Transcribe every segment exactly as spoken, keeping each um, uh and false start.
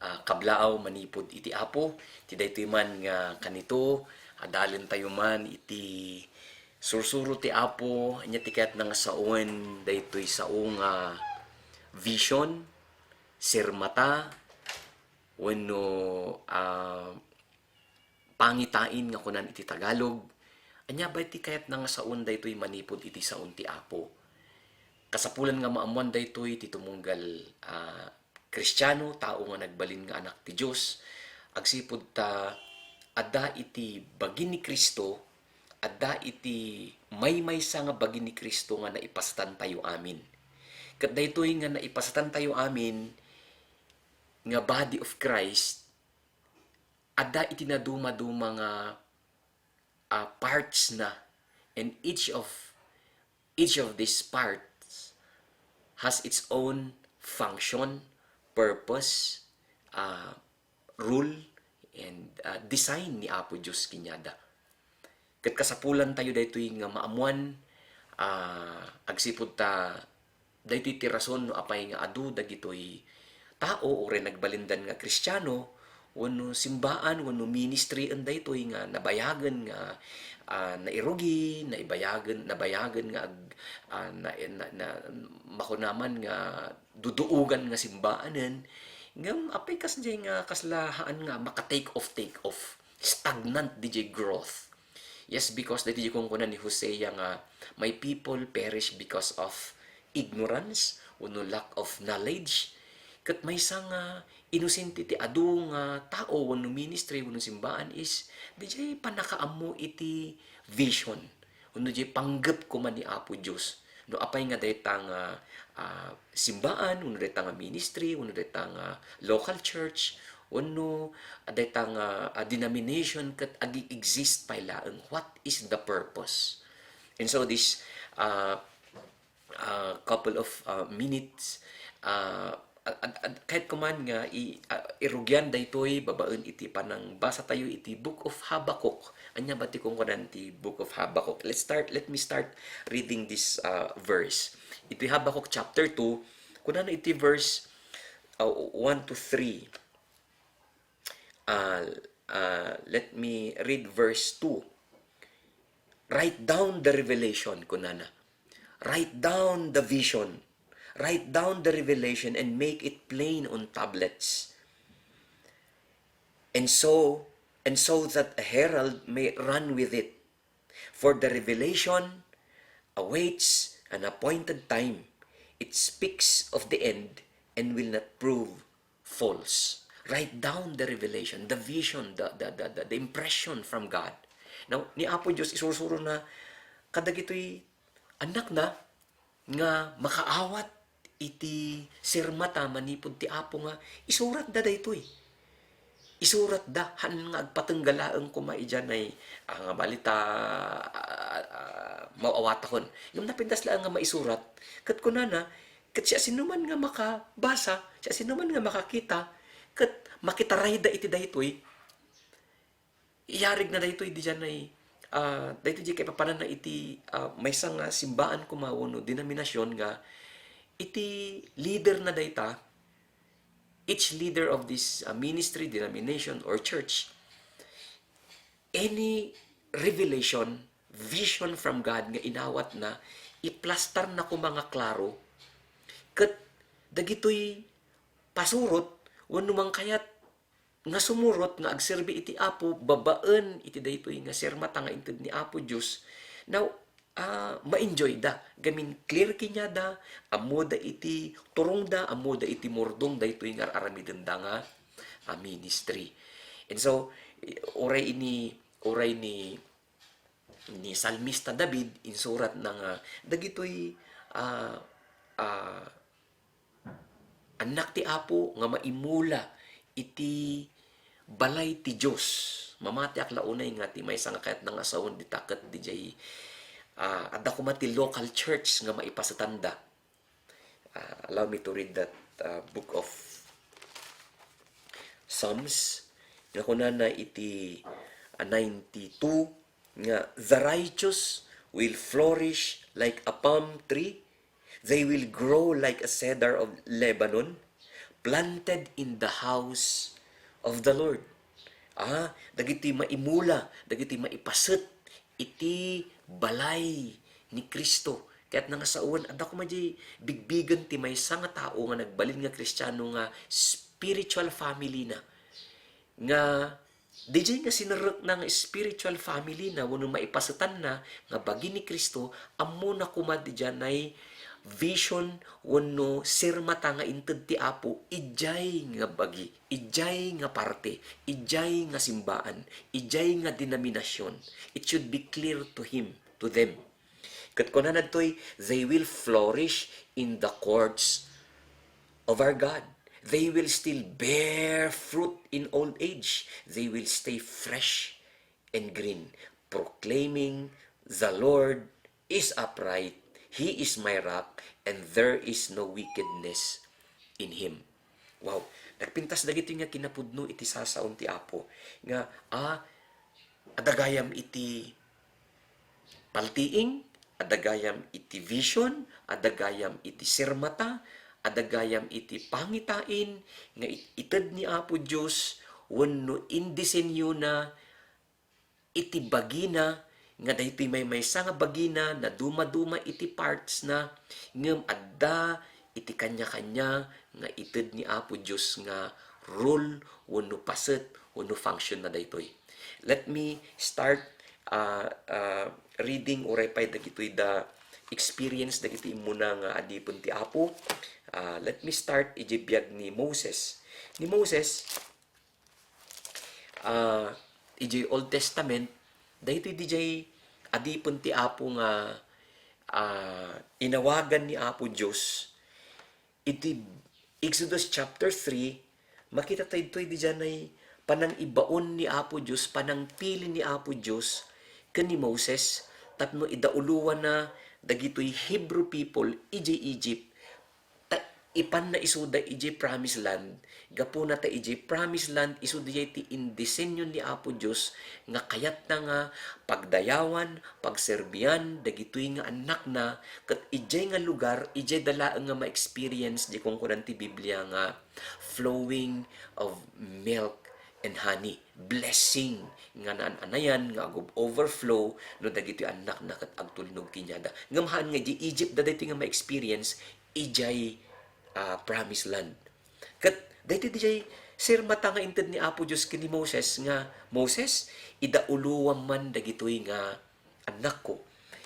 ah, kablaaw manipud iti Apo. Ti daytoy man nga kanito, adalentayo man iti sursuro ti Apo, ania ti kayatna nga sawen daytoy sao nga vision, sirmata, wenno, ah, pangitain nga kunan iti Tagalog. Ania bay ti kayatna nga sawen daytoy manipud iti saon ti Apo? Kasapulan nga maammoan daytoy ti tumunggal, ah, Kristiano, tao nga nagbalin nga anak ti Dios, agsipud ta adda iti bagi ni Cristo, adda iti maymaysa nga bagi ni Cristo nga naipasatantayo amin. Ket daytoy nga naipasatantayo amin nga body of Christ, adda iti nadumaduma nga, ah, parts na, and each of, each of these parts has its own function, purpose, ah, rule, and, ah, design ni Apo Dios kaniada. Ket kasapulantayo daytoy nga maammoan, ah, agsipud ta daytoy ti rason no apay nga adu dagitoy tao, uray nagbalindan nga Kristiano, wenno simbaan, wenno ministry-en daytoy nga nabayagen nga, ah, nairugi, naibayagen, nabayagen nga ag-, ah, na, na, na, makunaman nga duduogan nga simbaanen. Ngem apay kasdiay nga kasla haan nga maka-take off, take off. Stagnant diay growth. Yes, because daytoy kunkunan ni Hosea nga, "My people perish because of ignorance," wenno lack of knowledge. Ket maysa nga inosente ti adu nga tao wenno ministry wenno simbaan is diay pannakaammo iti vision wenno diay panggep koma ni Apo Dios. No apay nga dayta nga, ah, simbaan, wenno dayta nga ministry, wenno dayta nga local church, wenno dayta nga, ah, denomination ket agi-exist pay laeng. What is the purpose? And so this, ah, ah, couple of, ah, minutes, ah, ad-, ad-, ad-, kayat ko man nga i-, ah, irugian daytoy babaen iti panangbasatayo iti Book of Habakkuk. Ania ba ti kunkunan ti Book of Habakkuk? Let's start, let me start reading this, ah, verse. Iti Habakkuk chapter two, kunana iti verse, ah, one to three. Ah, ah, let me read verse two. "Write down the revelation," kunana. "Write down the vision. Write down the revelation and make it plain on tablets. And so, and so that a herald may run with it. For the revelation awaits an appointed time. It speaks of the end and will not prove false." Write down the revelation, the vision, the, the, the, the, the impression from God. Now, ni Apo Dios, isursuro na kadagitoy annakna nga makaawat iti sirmata manipud ti Apo nga isuratda daytoy. Isuratda, haan nga agpatengga laeng koma idiay, ah, nga bali ta, ah, ah, maawatakon. Ngem napintas laeng nga maisurat, ket kunana, ket siasinoman nga makabasa, siasinoman nga makakita, ket makitarayda iti daytoy, iyarigna daytoy diay, ah, daytoy diay kaipapananna iti, ah, maysa nga simbaan koma wenno denominasion nga iti leader na dayta, each leader of this, ah, ministry, denomination, or church, any revelation, vision from God nga inawatna, iplastarna koma nga klaro, ket dagitoy pasurot wenno mangkayat nga sumurot nga agserbi iti Apo babaen iti daytoy nga sirmata nga inted ni Apo Dios, now, ah, ma-enjoyda. Gamin clear kaniada, ammoda iti turongda, ammoda iti murdong daytoy nga ar-aramidenda nga, ah, ministry. And so, i-, uray ini, uray ni, ni Salmista David, insuratna nga dagitoy, ah, ah, annak ti Apo nga maimula iti balay ti Dios. Mamatiak la unay nga ti maysa nga kayatna nga sawen dita ket diay, ah, adda koma ti local church nga maipasetanda. Ah, allow me to read that, ah, book of Psalms. Nga kunana iti, ah, ninety-two, nga, "The righteous will flourish like a palm tree. They will grow like a cedar of Lebanon. planted in the house of the Lord. Ah, dagiti maimula, dagiti maipaset iti balay ni Cristo. Kayatna nga sawen, adda koma diay bigbigen ti maysa nga tao nga nagbalin nga Kristiano nga spiritual family na, nga diay nga sinerrekna nga spiritual family na wenno maipasetanna nga bagi ni Cristo, ammona koma diay vision wenno sirmata nga inted ti Apo idiay nga bagi, idiay nga parte, idiay nga simbaan, idiay nga denominasyon. It should be clear to him, to them. Ket kunana ditoy, "They will flourish in the courts of our God. They will still bear fruit in old age. They will stay fresh and green, proclaiming, 'The Lord is upright. He is my rock, and there is no wickedness in him.'" Wow, nagpintas dagitoy nga kinapudno iti sasaon ti Apo nga, ah, adda gayam iti paltiing, adda gayam iti vision, adda gayam iti sirmata, adda gayam iti pangitain nga it-, ited ni Apo Dios wenno indisenyona iti bagina, nga daytoy maymaysa nga bagina nadumaduma iti parts na, ngem adda iti kaniakania nga ited ni Apo Dios nga role wenno paset wenno function na daytoy. Let me start, ah, ah, reading uray pay dagitoy da experience dagiti immuna nga adipen ti Apo. Ah, let me start idiay biag ni Moses. Ni Moses, ah, idiay Old Testament, daytoy diay adipen ti Apo nga, ah, inawagan ni Apo Dios. Iti Exodus chapter three, makita tayo ditoy diay panangibaon ni Apo Dios, panangpili ni Apo Dios ken ni Moses tapno idaulowanna dagitoy Hebrew people idiay Egypt. Ta ipanna isuda idiay promised land, gapuna ta idiay promised land isu diay ti indisenyo ni Apo Dios nga kayatna nga pagdayawan, pagserbian dagitoy nga annakna, ket idiay nga lugar, idiay da laeng nga ma-experience diay kunkunan ti Biblia nga flowing of milk and honey. Blessing nga naan-anayan nga agub-, overflow no dagitoy annakna ket agtulnog kaniada. Ngem haan nga idiay Egypt da daytoy nga ma-experience idiay, ah, promised land. Ket daytoy diay sirmata nga inted ni Apo Dios ken ni Moses nga, "Moses, idaulowam man dagitoy nga annakko."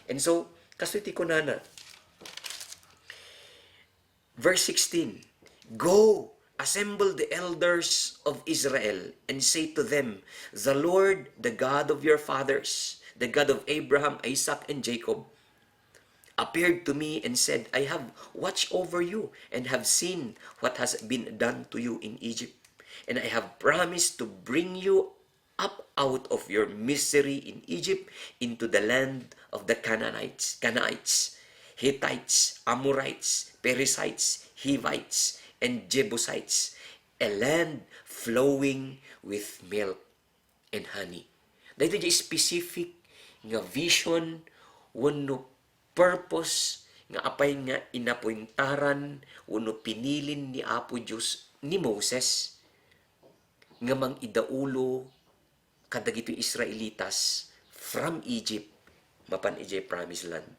And so, kastoy ti kunana, verse sixteen, "Go, assemble the elders of Israel and say to them, 'The Lord, the God of your fathers, the God of Abraham, Isaac, and Jacob, appeared to me and said, I have watched over you and have seen what has been done to you in Egypt. And I have promised to bring you up out of your misery in Egypt into the land of the Canaanites, Canaanites, Hittites, Amorites, Perizzites, Hivites, and Jebusites, a land flowing with milk and honey." Daytoy diay specific nga vision wenno purpose nga apay nga inapuentaran wenno pinilin ni Apo Dios ni Moses nga mangidaulo kadagitoy Israelitas from Egypt mapan idiay promised land.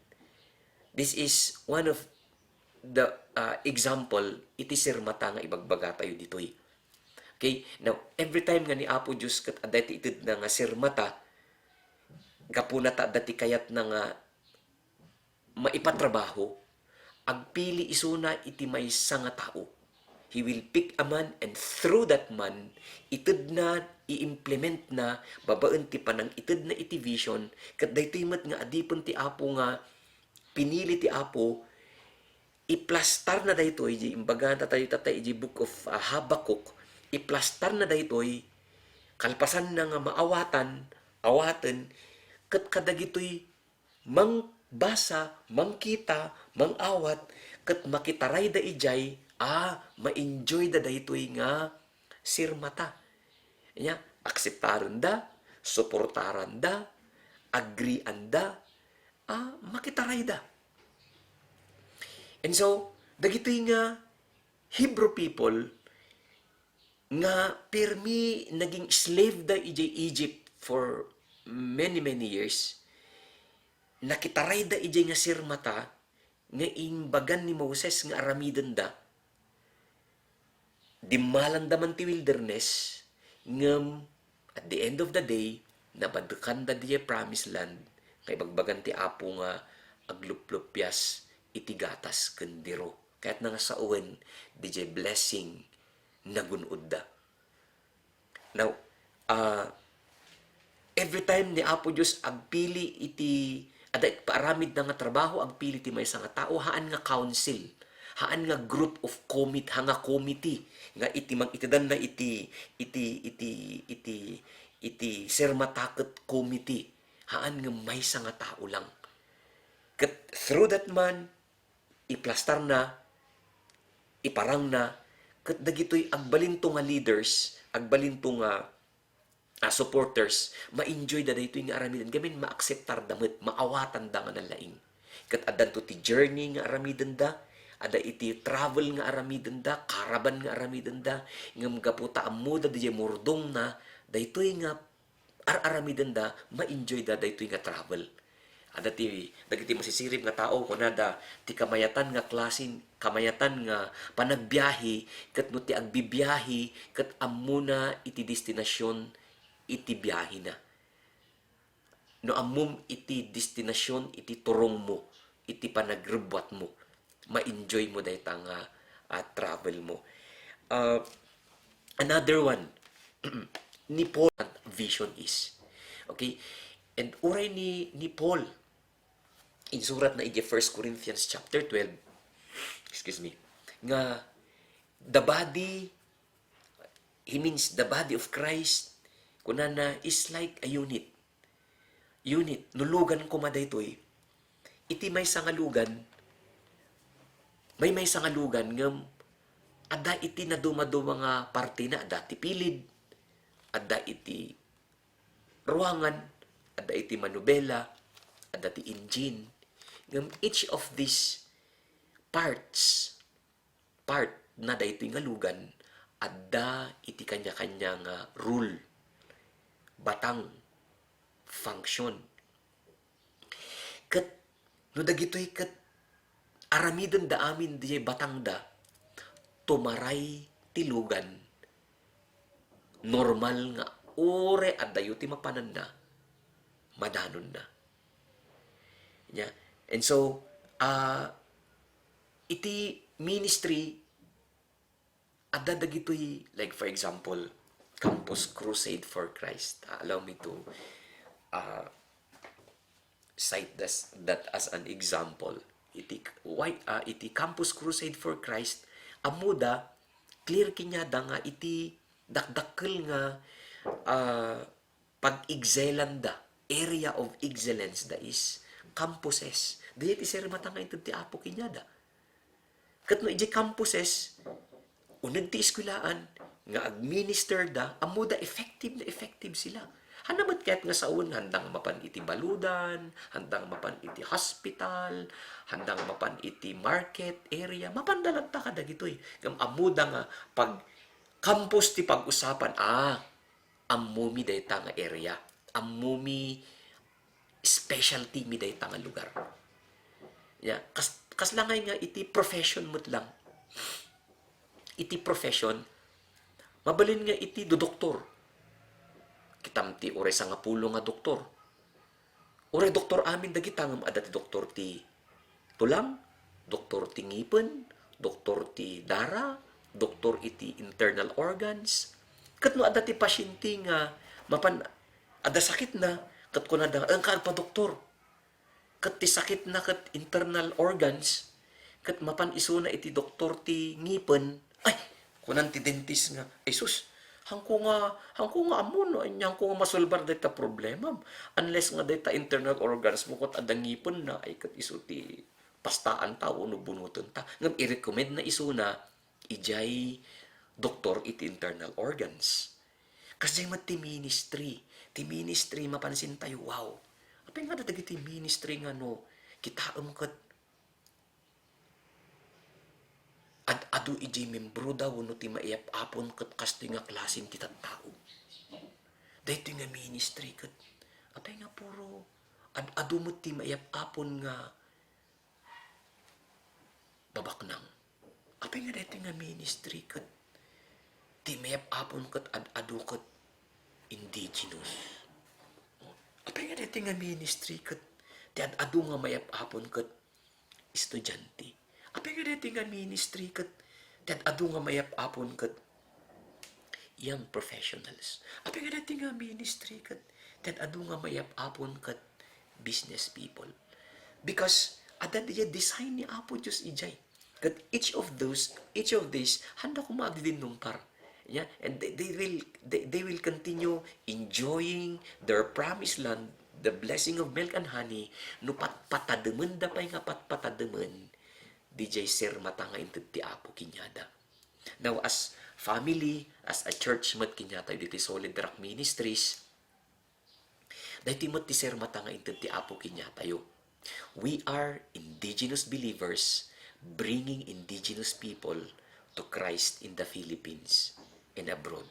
This is one of the, ah, example iti sirmata nga ibagbagatayo ditoy. Okay? Now, every time nga ni Apo Dios ket adda ti itedna nga sirmata, gapuna ta adda ti kayatna nga maipatrabaho, agpili isuna iti maysa nga tao. He will pick a man, and through that man, itedna, i-implementna babaen ti panangitedna iti vision, ket daytoy met nga adipen ti Apo nga pinili ti Apo, iplastarna daytoy, di imbagana tayo tatay iti Book of, ah, Habakkuk, iplastarna daytoy, kalpasanna nga maawatan, awaten, ket kadagitoy mangbasa, mangkita, mangawat, ket makitarayda idiay, ah, ma-enjoyda daytoy nga sirmata. Nya, akseptarenda, suportaranda, agreeanda, ah, makitarayda. And so, dagitoy nga Hebrew people, nga pirmi naging slave da idiay Egypt for many, many years, nakitarayda idiay nga sirmata nga imbagan ni Moses nga aramidenda. Dimmalanda man ti wilderness, ngem at the end of the day, nabadekanda diay promised land nga ibagbagan ti Apo nga agluplupias iti gatas ken diro. Kayatna nga sawen, diay blessing nagun-odda. Now, ah, every time ni Apo Dios agpili iti, adda paaramidna nga trabaho, agpili ti maysa nga tao, haan nga council, haan nga group of commit-, haan nga committee, nga iti mang-, itedanna iti, iti, iti, iti, iti sirmata ket committee, haan nga maysa nga tao lang. Ket through that man, iplastarna, iparangna, ket dagitoy agbalinto nga leaders, agbalinto nga, ah, supporters, ma-enjoy da daytoy nga aramiden, gamin ma-acceptar da met, maawatan da nga nalaing. Ket addanto ti journey nga aramiden da, adda iti travel nga aramiden da, caravan nga aramiden da, ngem gapu ta ammo da diay murdongna, daytoy nga ar-aramiden da, ma-enjoy da daytoy nga travel. Adda ti, dagiti masisirib nga tao, kunada, ti kamayatan nga klasin, kamayatan nga panagbiahe, ket no ti agbibiahe, ket ammona iti destinasion iti biahena. No ammom iti destinasion iti turongmo, iti panagrebbuatmo, ma-enjoy mo dayta nga, ah, travel mo. Ah, another one, ni Paul, vision is. Okay? And uray ni, ni Paul, insuratna iti First Corinthians chapter twelve, excuse me, nga the body, he means the body of Christ, kunana, is like a unit. Unit, no lugan koma daytoy, iti maysa nga lugan, may maysa nga lugan ngem adda iti nadumaduma nga partena, adda ti pilid, adda iti ruangan, adda iti manubela, adda ti engine. Ngem each of these parts, part na daytoy nga lugan, adda iti kanya-kanya nga role, batang, function. Ket no dagitoy ket aramiden da amin diay batangda, tumaray ti lugan, normal nga uray addayo ti mapananna, madanonna. Nya, and so, ah, iti ministry, adda dagitoy, like, for example, Campus Crusade for Christ. Ah, allow me to, ah, cite this, that as an example. Iti, why, ah, iti Campus Crusade for Christ, ammoda, clear kaniada nga iti dakdakkel nga, ah, pag-excelanda, area of excellence da is campuses. Dayta ti sirmata nga inted ti Apo kaniada. Ket no idiay campuses, uneg ti eskuelaan nga agminister da, ammoda effective na effective sila. Haanna met kayat nga sawen, haanda nga mapan iti baludan, haanda nga mapan iti hospital, haanda nga mapan iti market area, mapanda latta kadagitoy. Ngem ammoda nga pag campus ti pag-usapan, ah, ammomi dayta nga area. Ammomi specialty mi dayta nga lugar. Ya, kas-, kasla ngay nga iti profession met lang. Iti profession, mabalin nga iti dodoktor. Kitam ti uray sangapulo nga doktor. Uray doktor amin dagita ngem adda ti doktor ti tulang, doktor ti ngipen, doktor ti dara, doktor iti internal organs. Ket no adda ti pasyente nga mapan adda sakitna, ket kunada, "Haan ka agpadoktor." Ket ti sakitna ket internal organs, ket mapan isuna iti doktor ti ngipen, ay, kunan ti dentist nga, "Ay sus, haanko nga, haanko nga ammo no ania haanko nga masolbar dayta problemam. Unless nga dayta internal organs mo ket adda ngipenna, ay ket isu ti pastaanta wenno bunotenta." Ngem i-recommend na isuna idiay doktor iti internal organs. Kasdiay met ti ministry. Ti ministry, mapansin tayo, wow. Apay nga dagiti ministry nga no, kitaem ket ad-, ad ijay membroda wenno ti maiyap-apon ket kastoy nga klase ti tattao. Daytoy nga ministry ket apay nga puro ad-adu met ti maiyap-apon nga babaknang. Apay nga daytoy nga ministry ket ti maiyap-apon ket ad-adu ket indigenous. Apay nga daytoy nga ministry ket ti ad-adu nga maiyap-apon ket estudyante. Apay nga daytoy nga ministry ket ti ad-adu nga maiyap-apon ket young professionals. Apay nga daytoy nga ministry ket ti ad-adu nga maiyap-apon ket business people. Because adda diay design ni Apo Dios ijay. Ket each of those, each of these, handa koma agdinnumpar. Yeah, and they, they will they, they will continue enjoying their promised land, the blessing of milk and honey, no patpatademen da pay nga patpatademen diay sirmata nga inted ti Apo kaniada. Now, as family, as a church met kaniatayo ditoy Solid Rock Ministries, daytoy met ti sirmata nga inted ti Apo kaniatayo. We are indigenous believers bringing indigenous people to Christ in the Philippines and abroad.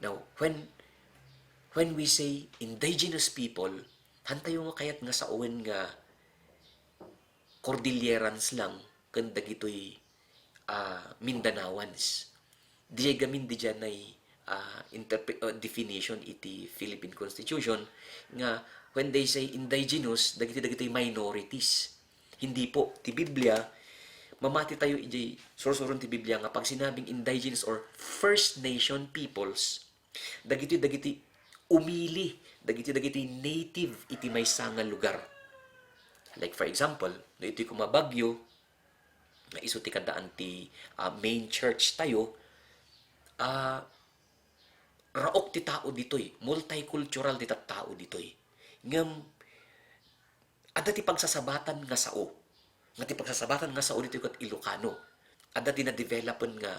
Now, when when we say indigenous people, hantayo nga kayat nga sawen nga Cordillerans lang ken dagitoy, ah, Mindanaoans. Diay gamin diay nay, ah, interpre-, ah, definition iti Philippine Constitution nga when they say indigenous, dagiti, dagitoy minorities. Hindi po. Ti Biblia, mamati tayo idiay sursuron ti Biblia nga pag sinabing indigenous or First Nation peoples, dagiti, dagiti umili, dagiti, dagiti native iti maysa nga lugar. Like for example, no iti koma Baguio, nga isu ti kaddaan ti, ah, main church tayo, ah, raok ti tao ditoy, multicultural ti tattao ditoy. Ngem adda ti pagsasabatan nga sao. Nga ti pagsasabatan nga sao ditoy ket Ilocano. Adda ti na-developen nga,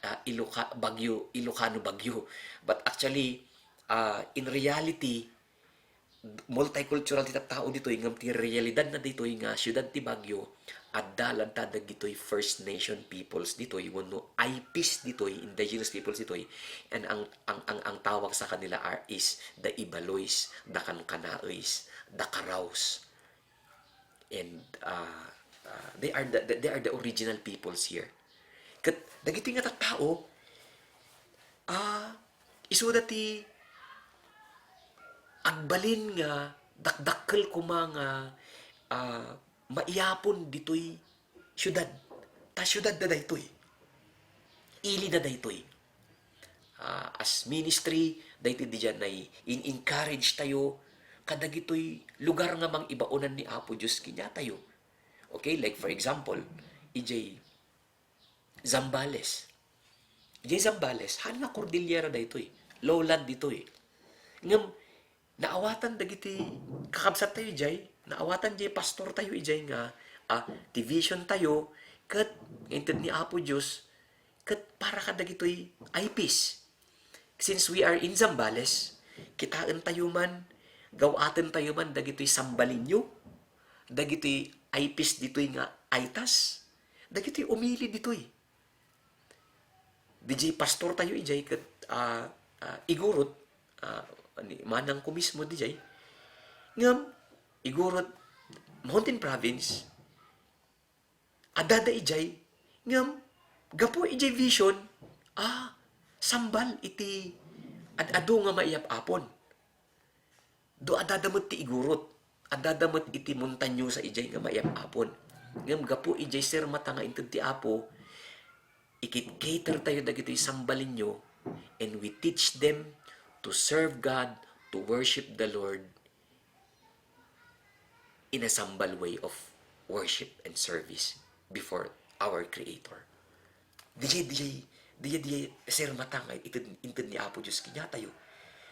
ah, Iloca-, Baguio, Ilocano Baguio. But actually, ah, in reality, multicultural ti tattao ditoy, ngem ti realidad na ditoy nga siudad ti Baguio, adda lanta dagitoy First Nation peoples ditoy, wenno I Ps ditoy, indigenous peoples ditoy, and ang, ang, ang, ang tawag sa kanila are, is the Ibaloys, the Kankanaoys, the Karaws. And, ah, ah, they are the, they are the original peoples here. Ket dagitoy nga tattao, ah, isuda ti agbalin nga dakdakkel koma nga, ah, maiyapon ditoy siudad. Ta siudadda daytoy. Ilida daytoy. Ah, as ministry, daytoy diay nay in-encourage tayo kadagitoy lugar nga mangibaonan ni Apo Dios kaniatayo. Okay, like for example, idiay Zambales. Idiay Zambales, haan nga Cordillera daytoy. Lowland ditoy. Ngem, naawatan dagiti kakabsat tayo idiay, naawatan diay pastor tayo idiay nga, ah, ti vision tayo, ket inted ni Apo Dios, ket para kadagitoy I Ps. Since we are in Zambales, kitaen tayo man, gaw-aten tayo man dagitoy sambalinyo, dagitoy I Ps ditoy nga Aytas, dagitoy umili ditoy. Diay pastor tayo idiay ket, ah, ah, Igorot, ah, ni manangko mismo diay. Ngem, Igorot, Mountain Province, adda da idiay, ngem, gapu idiay vision, ah, sambal iti ad-adu nga maiyap-apon. Do adda da met ti Igorot, adda da met iti montañosa idiay nga maiyap-apon. Ngem gapu idiay sirmata nga inted ti Apo, ikit-cater tayo dagitoy sambalinyo, and we teach them to serve God, to worship the Lord in a sambal way of worship and service before our Creator. Diay, diay, diay, diay sirmata nga ited, inted ni Apo Dios kaniatayo.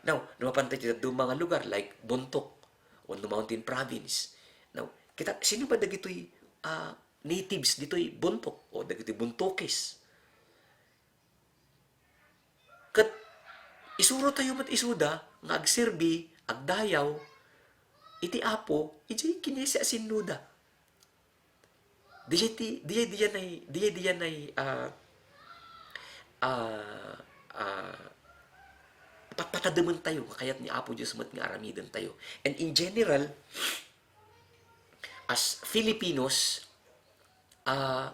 Now, no mapan tayo iti dadduma nga lugar like Bontoc o no Mountain Province. Now, kita, sino ba dagitoy, ah, natives ditoy Bontoc o dagitoy Bontokis? Ket isuro tayo met isuda nga agserbi, agdayaw iti Apo idiay kinisiasinuda. Diay ti, diay, diay nay, diay, diay nay, ah, ah, ah, patpatademen tayo nga kayat ni Apo Dios met nga aramiden tayo. And in general, as Filipinos, ah,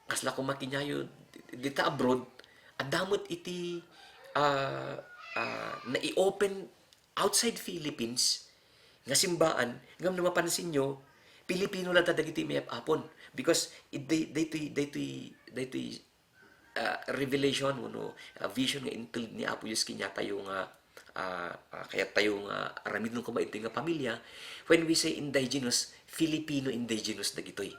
kasla koma kinayo dita abroad, adda met iti, ah, ah, nai-open outside Philippines nga simbaan, ngem no mapansinyo, Pilipino latta dagiti mayap-apon. Because it, day-, daytoy, daytoy, daytoy, ah, revelation wenno, ah, vision nga inted ni Apo Dios kaniatayo nga, ah, ah, kayat tayo nga aramiden koma iti nga pamilia. When we say indigenous, Filipino indigenous dagitoy.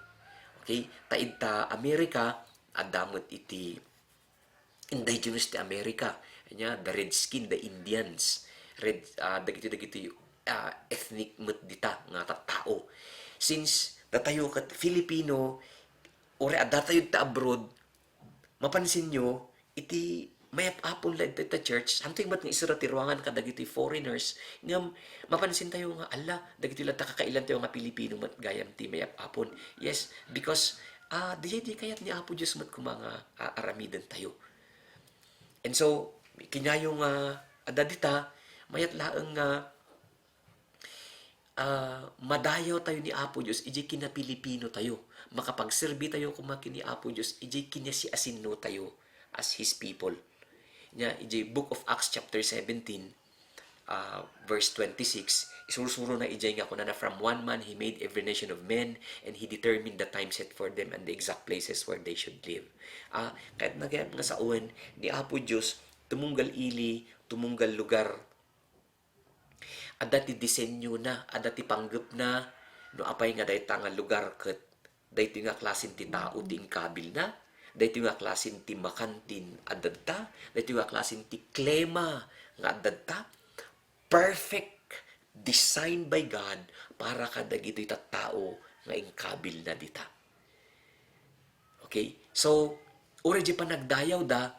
Okay? Ta idta America, adda met iti indigenous ti America. Ania, the redskin, the Indians. Red, ah, dagiti, dagiti, ah, ethnic met dita nga tattao. Since datayo ket Filipino, uray adda tayo ta abroad, mapansin nyo, iti mayap-apon la ita, ita church, santoy met nga isura ti ruangan kadagiti foreigners, ngem mapansin tayo nga, ala, dagiti latta kakailian tayo nga Pilipino met gayam ti mayap-apon. Yes, because, ah, di, di kayat ni Apo Dios met koma nga, ah, aramiden tayo. And so, kinayo nga adda dita, mayat laeng nga, ah, madayaw tayo ni Apo Dios idiay kinapilipino tayo. Makapagserbi tayo koma ken ni Apo Dios idiay kinasiasinno tayo as His people. Nia, idiay Book of Acts chapter seventeen, ah, verse twenty-six, isursuro na idiay nga kunana, "From one man he made every nation of men, and he determined the time set for them and the exact places where they should live." Ah, kayat na kayat nga sawen ni Apo Dios, tumunggal ili, tumunggal lugar, adda ti disenyona, adda ti panggepna, no apay nga dayta nga lugar ket daytoy nga klasen ti tao ti inkabilna, daytoy nga klasen ti makan ti adda dita, daytoy nga klasen ti klima nga adda dita, perfect design by God para kadagitoy tattao nga inkabilna dita. Okay? So, uray diay panagdayawda,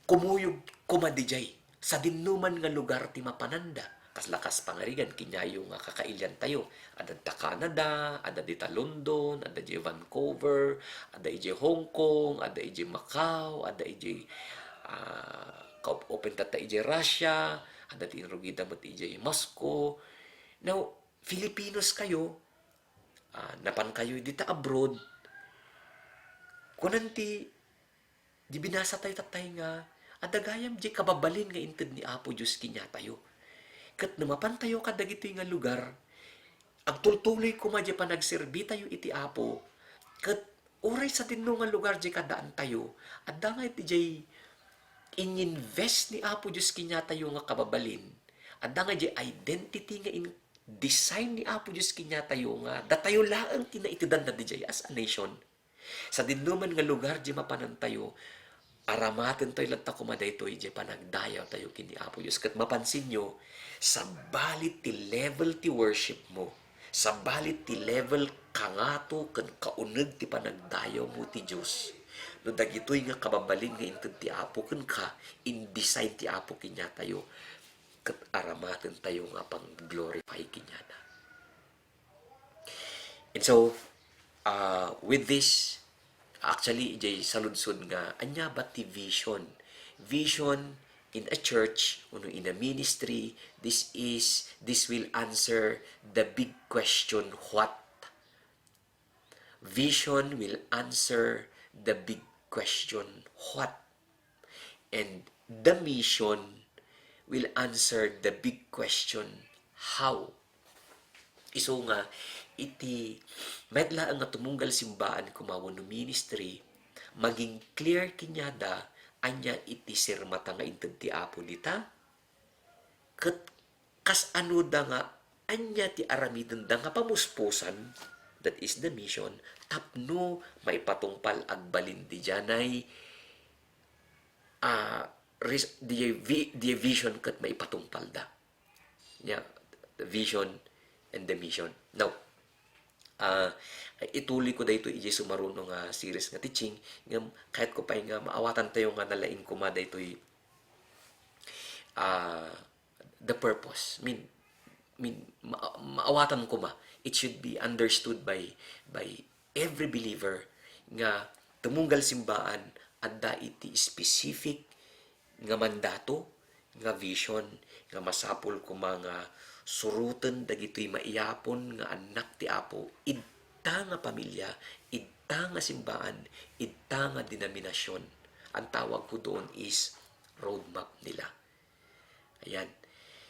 kumuyog koma didiay. Sadinoman nga lugar ti mapananda. Kasla kas pangarigan, kinayo nga kakailian tayo. Adda dita Canada, adda dita London, adda idiay Vancouver, adda idiay Hong Kong, adda idiay Macau, adda idiay, ah, kaop-open tatta idiay Russia, adda ti inrugida met idiay Moscow. Now, Filipinos kayo, ah, napan kayo dita abroad, kunan ti, di binasa tayo tatay nga, adda gayam diay kababalin nga inted ni Apo Dios kaniatayo. Ket no mapan tayo kadagitoy nga lugar, agtultuloy koma diay panagserbi tayo iti Apo, ket uray sadino nga lugar diay kaddaan tayo, adda nga iti diay ininvest ni Apo Dios kaniatayo nga kababalin, adda nga diay identity nga in-, design ni Apo Dios kaniatayo nga datayo laeng ti naitedanda didiay as a nation. Sadinoman nga lugar diay mapanantayo, aramatentayo latta koma daytoy diay panagdayawtayo ken ni Apo Dios. Ket mapansinyo, sabali ti level ti worship mo, sabali ti level kangato ken kauneg ti panagdayawmo ti Dios, no dagitoy nga kababalin nga inted ti Apo kenka, in-design ti Apo kaniatayo, ket aramatentayo nga pang-glorify kaniana. And so, uh, with this, actually, idiay saludsod nga, ania ba ti vision? Vision in a church, wenno in a ministry, this is, this will answer the big question, what? Vision will answer the big question, what? And the mission will answer the big question, how? Isu nga, iti, mayat laeng nga tumunggal simbaan koma wenno ministry, maging clear kaniada ania iti sirmata nga inted ti Apo dita, ket kas-anoda nga ania ti aramidenda nga pamuspusan, that is the mission, tapno maipatungpal agbalin didiay, ah, res-, diay vi-, diay vision ket maipatungpalda. Nia, the vision and the mission. Now, ah, ituloy ko daytoy idiay sumaruno nga series nga teaching, ngem kayatko pay nga maawatantayo nga nalaing koma daytoy, ah, the purpose. I mean, I mean, ma-, maawatan koma. It should be understood by, by every believer nga tumunggal simbaan, adda iti specific nga mandato, nga vision, nga masapul koma nga suroten dagitoy maiyapon nga annak ti Apo, idta nga pamilia, idta nga simbaan, idta nga denominasion. Ang tawag ko doon is roadmap nila. Ayan.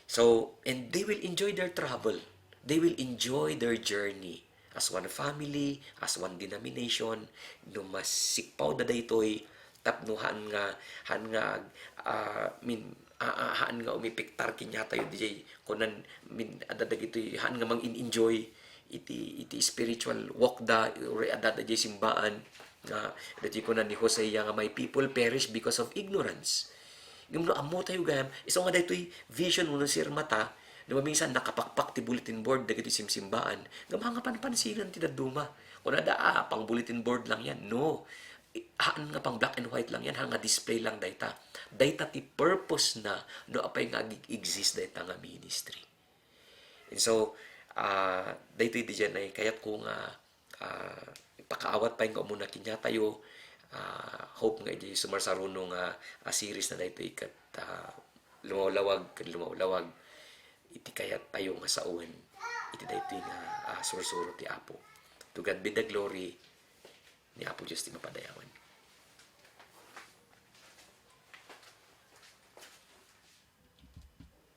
So, and they will enjoy their travel. They will enjoy their journey as one family, as one denomination. No masikpawda daytoy tapno haan nga, haan nga, ah, min-, ah, ah, haan nga umepektar kaniatayo diay kunan, min-, adda dagitoy haan nga mang-enjoy iti, iti spiritual walk da, or adda diay simbaan nga dagitoy kunan ni Hosea nga, "My people perish because of ignorance." Ngem no ammotayo gayam, isu nga daytoy vision wenno sirmata, no maminsan nakapakpak ti bulletin board dagiti simsimbaan, ngem haan nga panpansinan ti dadduma. Kunada, "Ah, pang bulletin board lang yan." No. I-, haan nga pang black and white lang yan, haan nga display lang dayta. Dayta ti purpose na no apay nga ag-exist dayta nga ministry. And so, ah, daytoy diay kayatko nga, ah, ipakaawat pay nga umuna kaniatayo. Ah, hope nga idiay sumarsaruno nga, ah, series na daytoy ket, ah, lumawlawag ken lumawlawag iti kayat tayo nga sawen iti daytoy nga, ah, sursuro ti Apo. To God be the glory. Ni Apo Dios ti mapadayawan.